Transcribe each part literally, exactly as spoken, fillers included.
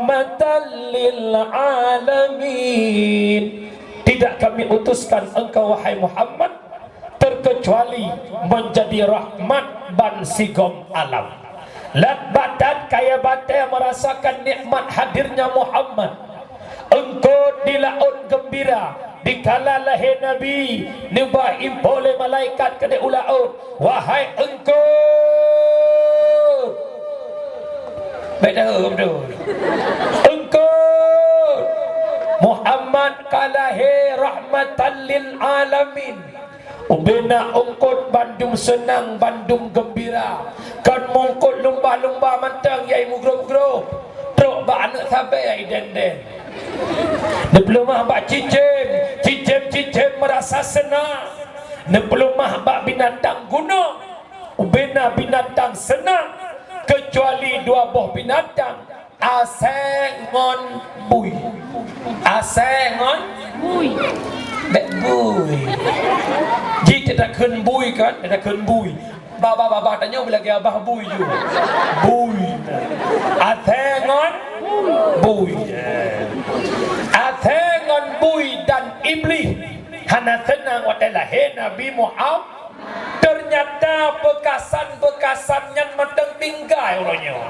Rahmatan lil alamin. Tidak kami utuskan engkau, wahai Muhammad, terkecuali menjadi rahmat ban sigom alam. Lat bak that kayée batée merasakan nikmat hadirnya Muhammad. Eungkôt di laôt geumbira, dikala lahé Nabi, neuba imbô lé malaikat keudéh u laôt, "Wahai eungkôt!" Bék deuh, beutôi. "Eungkôt! Muhammad ka lahé rahmatan lil alamin." Ubena eungkôt bandum seunang, bandum geumbira. Kon meungkôt lumba-lumba mantong nyang mugrob-grob, trok bak aneuk sabe nyang dendeng. Neupeuleumah bak cicém, cicém-cicém meurasa seunang. Neupeuleumah bak binatang gunong, ubena binatang seunang, keucuali dua boh binatang, asèe ngon bui. Asèe ngon bui. Bék bui. Jih teutakheun bui kan? Teutakheun bui. Babah-babah tanyoe beulagèe abah bui ju. Bui. Asèe ngon bui. Asèe ngon bui dan iblih hana seunang watèe lahé Nabi Muhammad. Teunyata beukasan-beukasan nyan mantong tinggai uroe nyoe.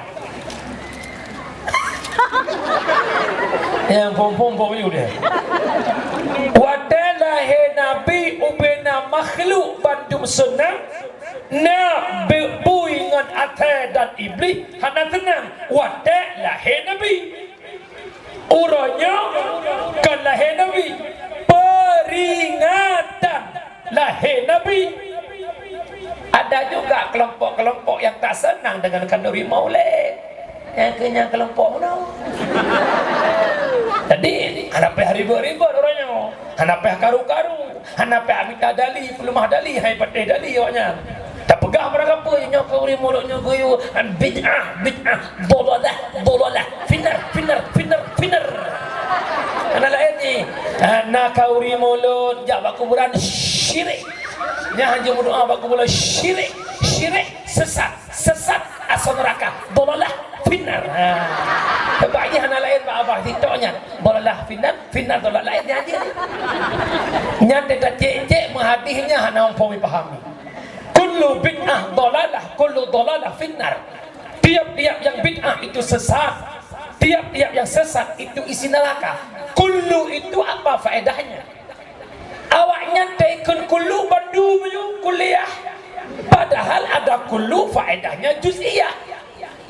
Nyang phom-phom-phom nyoe deh. Watèe lahé Nabi ubena makhluk bandum seunang, na be-, bui ngon asèe dan iblih hana seunang watèe lahé Nabi. Uroe nyoe kon lahé Nabi, peuringatan lahé Nabi. Ada juga kelompok-kelompok yang tak senang dengan khanduri Maulid. Nyang keu nyang kelompok meunoe. Jadi, hana payah ribot-ribot uroe nyoe. Hana payah karu-karu. Hana payah mita dali, peuleumah dali, hai patéh dali awaknyan. Tapeugah barang apa nyoe khanduri Maulid nyoe geuyue, bid'ah, bid'ah, dolalah, dolalah, finnar, finnar, finnar, finnar. Hana laén jih. Hana khanduri Maulid jak bak kuburan syirik. Nyan hana meudoa bak kuburan syirik, syirik, sesat, sesat, asoe neuraka, dolalah, finnar. Ha. Sebab jih hana laén bak abah TikTok nyan. Dolalah, finnar, finnar, dolalah, laén nyan jih. Nyan teuka cék-cék meuhadih nyan hana muphom jipahami. Kullu bid'ah dolalah, kullu dolalah finnar. Tiap-tiap yang bid'ah itu sesat. Tiap-tiap yang sesat itu isi neraka. Kullu itu apa faedahnya? Awaknyan taikheun kullu bandum nyoe kuliah. Padahal ada kullu faedahnya juz'iyah.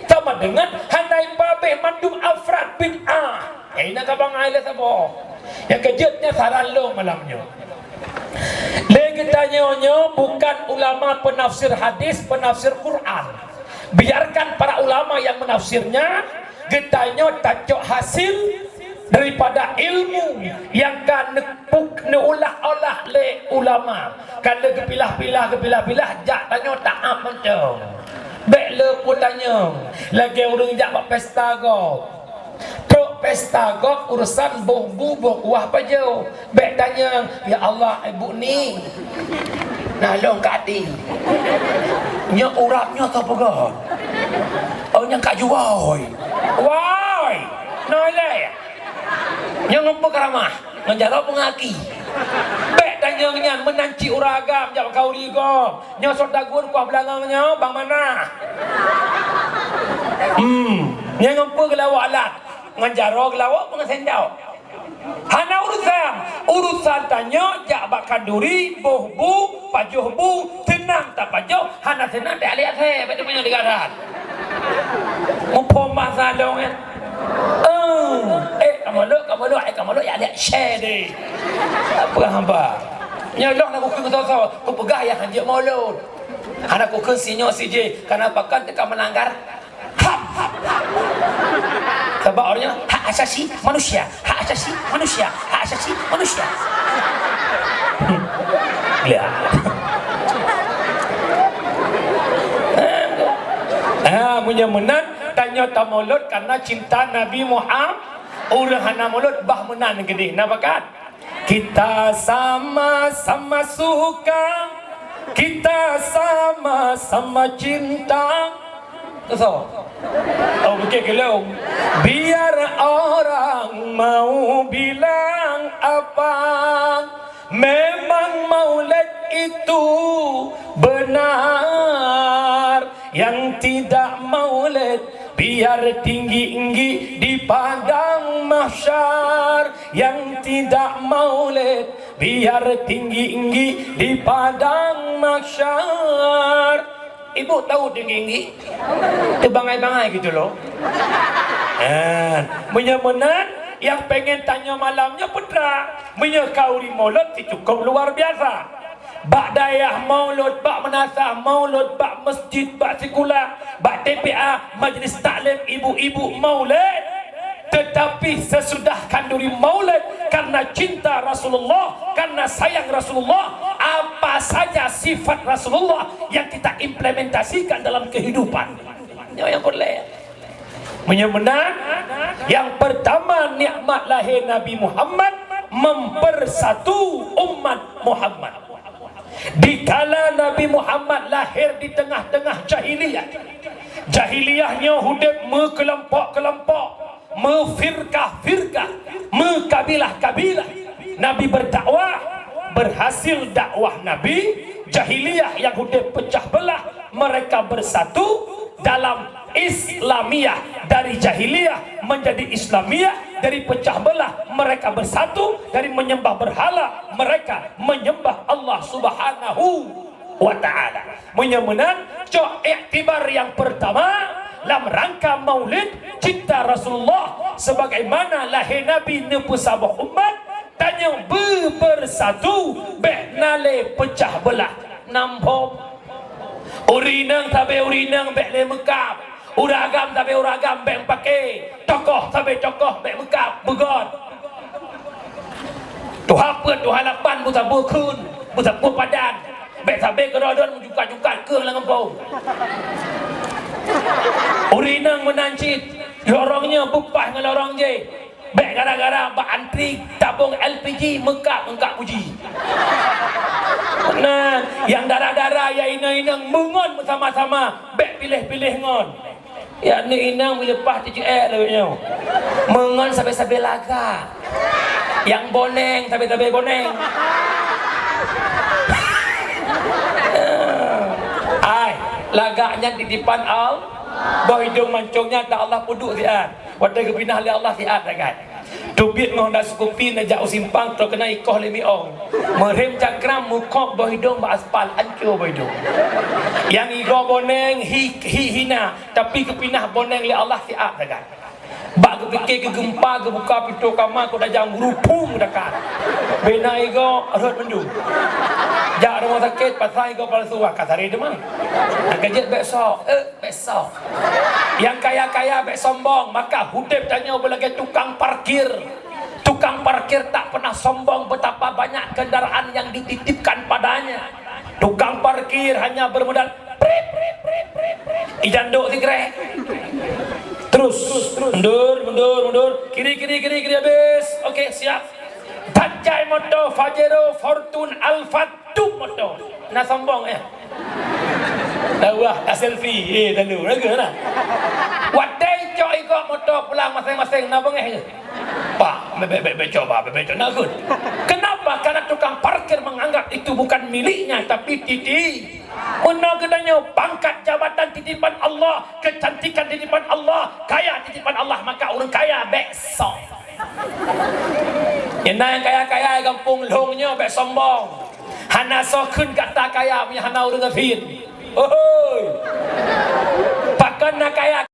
Sama dengan hana ipabeh mandum afrad bid'ah. Eh, ina ka bangai lé saboh. Nyang keujeuet nyan saran lôn malam nyoe. Lé geutanyoe nyoe bukan ulama penafsir hadis, penafsir Quran. Biarkan para ulama yang menafsirnya, geutanyoe tacok hasil daripada ilmu nyang ka neupuk, neuulah-ulah lé ulama. Ka lheueh geupilah-pilah, geupilah-pilah, jak tanyoe taát mantong. Bék lé peutanyong, lagèe ureueng jak bak pesta gob. Trok pesta gob urusan boh bu, boh kuah pajoh. Bék tanyong, "Ya Allah, ibu ni." Nah, lôn ka até. Nyoe urap nyoe soe peugah? Oh, nyang ka juwai. Wai! Noleh! Nyoe ngon peue ka ramah? Ngon jaroe peue ngon aki? Bék tanyong nyan, meunan cit ureueng agam jak khanduri gob. Nyoe soe tagun kuah beulangong nyoe, bang mana? Hmm, nyoe ngon peue geulawok alat? Ngon jaroe geulawok peue ngon sendok? Hana urusan. Urusan tanyoe jak bak khanduri, boh bu, pajoh bu, seunang tapajoh, hana seunang taliak asèe, bèk teumanyong di gadan. Muphom masa lôn, eh. Eh, eh, ka mulod, ka mulod, eh, ka mulod, ya liak asèe deh. Apa haba? Nyoe lôn na kukheun soe-soe, kupeugah ya hanjeuet mulod. Hana kukheun sinyoe sijih, karena pakon teuka meulanggar HAM. Sabab awaknyan hak asasi manusia, hak asasi manusia, hak asasi manusia. Lihat. Ah, meunyoe meunan, tanyoe tamulod karena cinta Nabi Muhammad. Ureueng hana mulod bah meunan keudeh. Na pakat? Kita sama-sama suka, kita sama-sama cinta. Soe? Oh, bukit gelung. Biar Mau bilang apa? Memang maulid itu benar. Yang tidak maulid, biar tinggi-tinggi di padang mahsyar. Yang tidak maulid, biar tinggi-tinggi di padang mahsyar. Ibu tahu tinggi-tinggi? Teubangai-bangai gitu loh. Eh, meunyoe meunan, nyang pengen tanyoe malam nyoe peue treuk. Meunyoe khanduri maulid sih cukup luar biasa. Bak dayah maulid, bak meunasah maulid, bak masjid, bak sikula, bak T P A, majlis taklim ibu-ibu maulid. Tetapi sesudah khanduri maulid, karena cinta Rasulullah, karena sayang Rasulullah, apa saja sifat Rasulullah yang kita implementasikan dalam kehidupan. Nyoe nyang peureulée. Meunyoe meunan, yang pertama nikmat lahé Nabi Muhammad mempersatu umat Muhammad. Dikala Nabi Muhammad lahir di tengah-tengah jahiliyah, jahiliyah nyoe udeb meukelompok-kelompok, meufirkah-firkah, meukabilah-kabilah. Nabi berdakwah, berhasil dakwah Nabi, jahiliyah yang udeb pecah belah, mereka bersatu dalam Islamiyah, dari jahiliyah menjadi Islamiyah, dari pecah belah mereka bersatu, dari menyembah berhala mereka menyembah Allah Subhanahu wa Ta'ala. Meunyoe meunan, cok iktibar yang pertama lam rangka maulid cinta Rasulullah, sebagaimana lahé Nabi neupeusaboh umat, tanyoe beubersatu, bék na lé pecah belah. Nam phom. Ureueng inong sabe ureueng inong bék lé meukab. Ureueng agam sabe ureueng agam bék meupaké. Tokoh sabe tokoh bék meukab, beugot. Tuha peuet, tuha lapan, beusaboh kheun, beusaboh padan. Bék sabe keudroe-droe meujukat-jukat keuh lam gampông. Ureueng inong meunan cit, lorong nyoe beupaih ngon lorong jéh. Bék gara-gara bak antri tabong L P G meukab-meukab uji. Nah, nyang dara-dara, nyang inong-inong meungon beusama-sama, bék piléh-piléh ngon. Nyang inong meuleupah tijuek ék lagée nyoe. Meungon sabe-sabe lagak. Nyang boneng sabe-sabe boneng. Ai, lagak nyan titipan Allah. Boh idong mancong nyan ata Allah peuduek siat. Watée geupinah lé Allah siat that gai. Teubiet ngon Honda Scoopy neujak u simpang, trok keunan ikoh lé miong. Meurhem cakram, mukok boh idong bak aspal, anco boh idong. Nyang igoe boneng hi, hi hina, tapi geupinah boneng lé Allah siat that gai. Bak geupike keu geumpa, geubuka pintoe kama, kok tajang guru phum dekat. Bena igoe rhot mandum. Jak rumoh sakét, pasang igoe palsu, ka saré teuma. Nyang keujeuet bék sok. Eh, Besok. Nyang kaya-kaya bék sombong, maka udeb tanyoe beulagée tukang parkir. Tukang parkir tak pernah sombong betapa banyak kendaraan yang dititipkan padanya. Tukang parkir hanya bermodal prip, prip, prip, prip, prip. Ijandok sigrek. Terus, mundur, mundur, mundur. Kiri, kiri, kiri, kiri, habis. Oke, siap. Bajai moto Pajero, Fortune, Alphard, tup moto. Na sombong, eh. Dah wah, dah selfie. Eh, lalu, lagu na. Watée cok ikot moto pulang masing-masing, na beungéh je. Pak, bebek, bebek, coba, bebek, coba, na gun. Kenapa? Karena tukang parkir menganggap itu bukan miliknya, tapi titi. Meunoe geutanyoe, pangkat jabatan titipan Allah, kecantikan titipan Allah, kaya titipan Allah, maka ureuëng kaya bék sok. Nyang na nyang kaya-kaya gampông lhong nyoe bék sombong. Hana soe kheun gata kaya meunyo hana ureuëng gasien. Oho,